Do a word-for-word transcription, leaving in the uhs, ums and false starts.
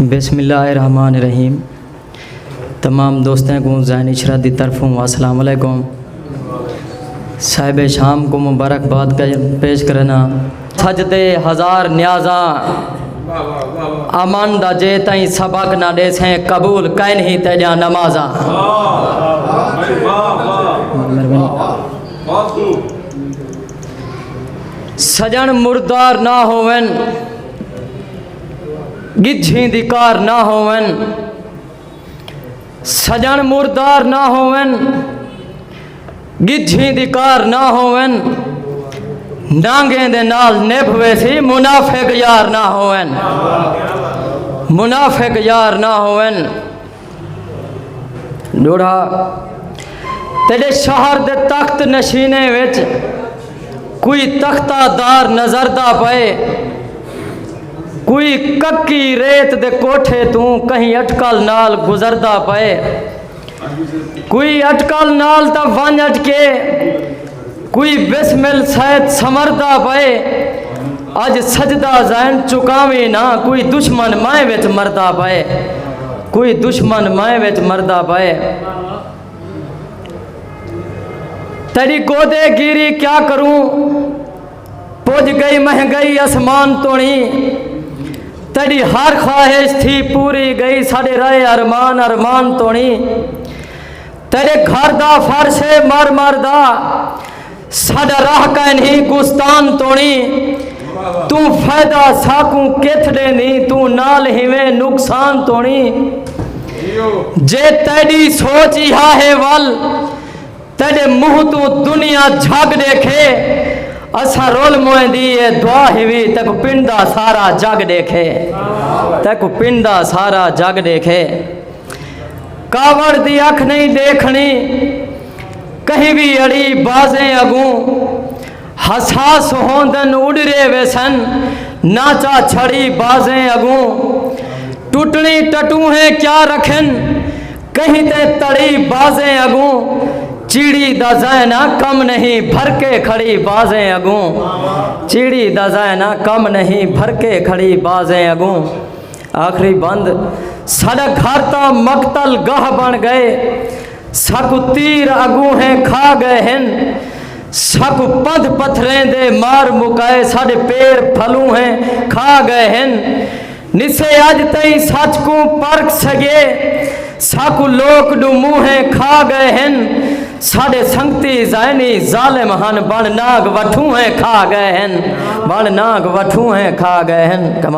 بسم اللہ الرحمن الرحیم۔ تمام دوستیں کو زین عشرت دی طرفوں السلام علیکم۔ صاحب شام کو مبارکباد پیش کرنا۔ سجدے ہزار نیازاں، امن دا جے تائیں سبق نہ ݙیسیں، قبول کائنی تیݙیاں نمازاں۔ سڄݨ مردار نہ ہوون، ڳجھیں دی کار نہ ہوون۔ سڄݨ مردار نہ ہوون، ڳجھیں دی کار نہ ہوون۔ نانگیں دے نال نبھ ویسی، منافق یار نہ ہوون۔ منافق یار نہ ہوون۔ ݙوہڑا، تیݙے شہر دے تخت نشینے وچ کوئی تختہ دار نظردا پئے، کوئی ککی ریت دے کوٹھے توں کہیں اٹکل نال گزردا پئے، کوئی اٹکل نال تاں ونڄ اٹکے، کوئی بسمل سید سنوردا پئے۔ اڄ سجدہ زین چکاویں نہ، کوئی دشمن مائیں وچ مردا پئے، کوئی دشمن مائیں وچ مردا پئے۔ تیݙی گودے گیری کیا کروں، پڄ ڳئی مہنگائی اسمان توڑیں۔ تیݙی ہر خواہش تھی پوری ڳئی، ساݙے رہے ارمان ارمان توڑیں۔ تیݙے گھر دا فرش ہے مرمر دا، ساݙا راہ کائنی گستان توڑیں۔ توں فائدہ ساکوں کتھ ݙیندیں، توں نال ہیویں نقصان توڑیں۔ جے تیݙی سوچ ایہا ہے ول، تیݙے منہ توں دنیا جھڳ ݙیکھے۔ اساں رل موئیں دی اے دعا ہیوی، تیکوں پنڈ دا سارا جڳ ݙیکھے، تیکوں پنڈ دا سارا جڳ ݙیکھے۔ کاوڑ دی اکھ نئیں ݙیکھݨی کہیں وی اڑی بازیں اڳوں، حساس ہوندن اݙرے ویسن، نہ چا چھڑی بازیں اڳوں۔ ٹٹݨی ٹٹوہیں کیا رکھن، کہیں تے تڑی بازیں اڳوں۔ چیڑی دا زائنا کم نہیں، بھر کے کھڑی بازیں اڳوں۔ چیڑی دا زائنا کم نہیں، بھر کے کھڑی بازیں اڳوں۔ آخری بند، ساݙا گھر تاں مقتل گاہ بݨ ڳئے، ساکوں تیر اڳوں ہیں کھا ڳئے ہن، ساکوں پندھ پتھریں دے مار مکائے، ساݙے پیر پھلوں ہیں کھا ڳئے ہن۔ نسے اڄ تئیں سچ کوں پرکھ سڳے، ساکوں لوک ݙو منہ ہیں کھا ڳئے ہن۔ ساݙے سنگتی زائنی ظالم ہن، بݨ نانگ وٹھوں ہیں کھا ڳئے ہن، بݨ نانگ وٹھوں ہیں کھا ڳئے ہن۔